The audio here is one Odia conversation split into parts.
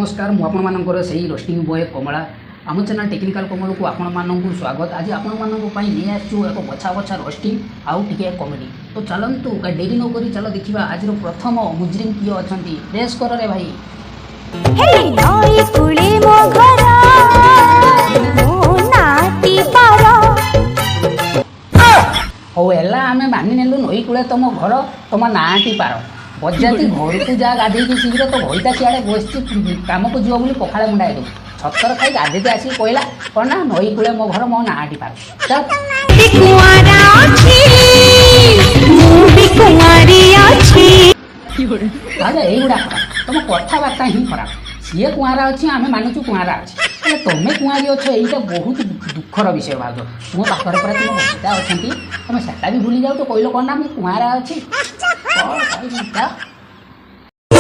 ନମସ୍କାର, ମୁଁ ଆପଣମାନଙ୍କର ସେଇ ରୋଷ୍ଟିଂ ବୟ କମଳା। ଆମ ଚ୍ୟାନେଲ୍ ଟେକ୍ନିକାଲ୍ କମଳକୁ ଆପଣମାନଙ୍କୁ ସ୍ୱାଗତ। ଆଜି ଆପଣମାନଙ୍କ ପାଇଁ ନେଇ ଆସିଛୁ ଏକ ବଛା ବଛା ରୋଷ୍ଟିଂ ଆଉ ଟିକେ କମେଡ଼ି। ତ ଚାଲନ୍ତୁ, ଡେରି ନକରି ଚାଲ ଦେଖିବା ଆଜିର ପ୍ରଥମ ମୁଜରିମ କିଏ ଅଛନ୍ତି। ପ୍ରେସ୍ କରରେ ଭାଇ। ନଈ କୂଳେ ମୋ ଘର, ମୋ ନାତି ପାର। ହଉ ହେଲା, ଆମେ ମାନି ନେଲୁ ନଈ କୂଳେ ତମ ଘର, ତମ ନାଁଟି ପାର। ବଜାତି ଘରକୁ ଯା ଗାଧେଇକି ଶୀଘ୍ର, ତ ଘଇତା ସିଆଡ଼େ ବସିଛି, କାମକୁ ଯିବ ବୋଲି ପଖାଳ ମୁଣ୍ଡାଏ ଦେବୁ। ଛତର ଖାଇ ଗାଧେଇକି ଆସିକି କହିଲା କ'ଣ ନା ନଈ କୂଳେ ମୋ ଘର, ମୋ ନାଁଟି ପାର। ଚାଲ। କୁଆଁରା ଅଛି, ମୁଁ ବି କୁଆଁରୀ ଅଛି। ତାହେଲେ ଏଇଗୁଡ଼ା ଖରାପ, ତମ କଥାବାର୍ତ୍ତା ହିଁ ଖରାପ। ସିଏ କୁଆଁରା ଅଛି, ଆମେ ମାନୁଛୁ କୁଆଁରା ଅଛି, ହେଲେ ତମେ କୁଆଁରୀ ଅଛ, ଏଇଟା ବହୁତ ଦୁଃଖର ବିଷୟ ଭାଉଜ। ତୁମ ପାଖରେ ପରା ତୁମ ଘଇତା ଅଛନ୍ତି, ତମେ ସେଟା ବି ଭୁଲି ଯାଉଛ। କହିଲ କ'ଣ ନା ମୁଁ କୁଆଁରା ଅଛି। କ'ଣ କହିବି ଯା।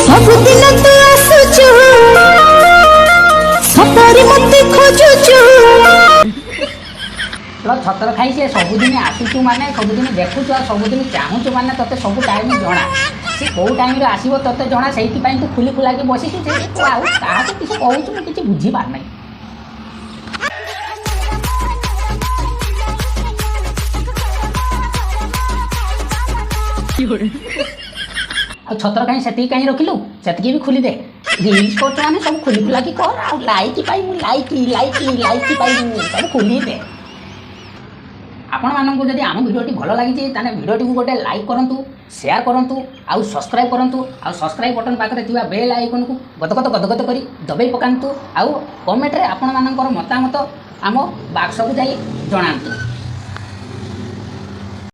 ସବୁଦିନ ତୁ ଆସୁଛୁ, ସତରେ ମତେ ଖୋଜୁଛୁ। ତ ଛତର ଖାଇ ସେ ସବୁଦିନ ଆସୁଛୁ ମାନେ ସବୁଦିନ ଦେଖୁଛୁ ଆଉ ସବୁଦିନ ଚାହୁଁଛୁ, ମାନେ ତୋତେ ସବୁ ଟାଇମ୍ ଜଣା। ସେ କେଉଁ ଟାଇମ୍ରେ ଆସିବ ତୋତେ ଜଣା, ସେଇଥିପାଇଁ ତୁ ଖୁଲି ଖୁଲାକି ବସିଛୁ। ସେ ତୁ ଆଉ କାହାକୁ କିଛି କହୁଛୁ, ମୁଁ କିଛି ବୁଝିପାରୁନାହିଁ। ଆଉ ଛତର କାହିଁ ସେତିକି କାହିଁ ରଖିଲୁ? ସେତିକି ବି ଖୋଲିଦେ। ରିଲ୍ସ କରୁଛୁ ମାନେ ସବୁ ଖୋଲି ଖୁଲାକି କର, ଆଉ ଲାଇକ୍ ପାଇବୁ, ଲାଇକ୍ ଲାଇକ୍ ଲାଇକ୍ ପାଇବୁ, ସବୁ ଖୋଲିଦେ। ଆପଣମାନଙ୍କୁ ଯଦି ଆମ ଭିଡ଼ିଓଟି ଭଲ ଲାଗିଛି, ତାହେଲେ ଭିଡ଼ିଓଟିକୁ ଗୋଟେ ଲାଇକ୍ କରନ୍ତୁ, ସେୟାର କରନ୍ତୁ ଆଉ ସବସ୍କ୍ରାଇବ୍ କରନ୍ତୁ, ଆଉ ସବସ୍କ୍ରାଇବ୍ ବଟନ୍ ପାଖରେ ଥିବା ବେଲ୍ ଆଇକନ୍କୁ ଗଦଗଦ ଗଦଗଦ କରି ଦବେଇ ପକାନ୍ତୁ, ଆଉ କମେଣ୍ଟରେ ଆପଣମାନଙ୍କର ମତାମତ ଆମ ବାକ୍ସକୁ ଯାଇ ଜଣାନ୍ତୁ।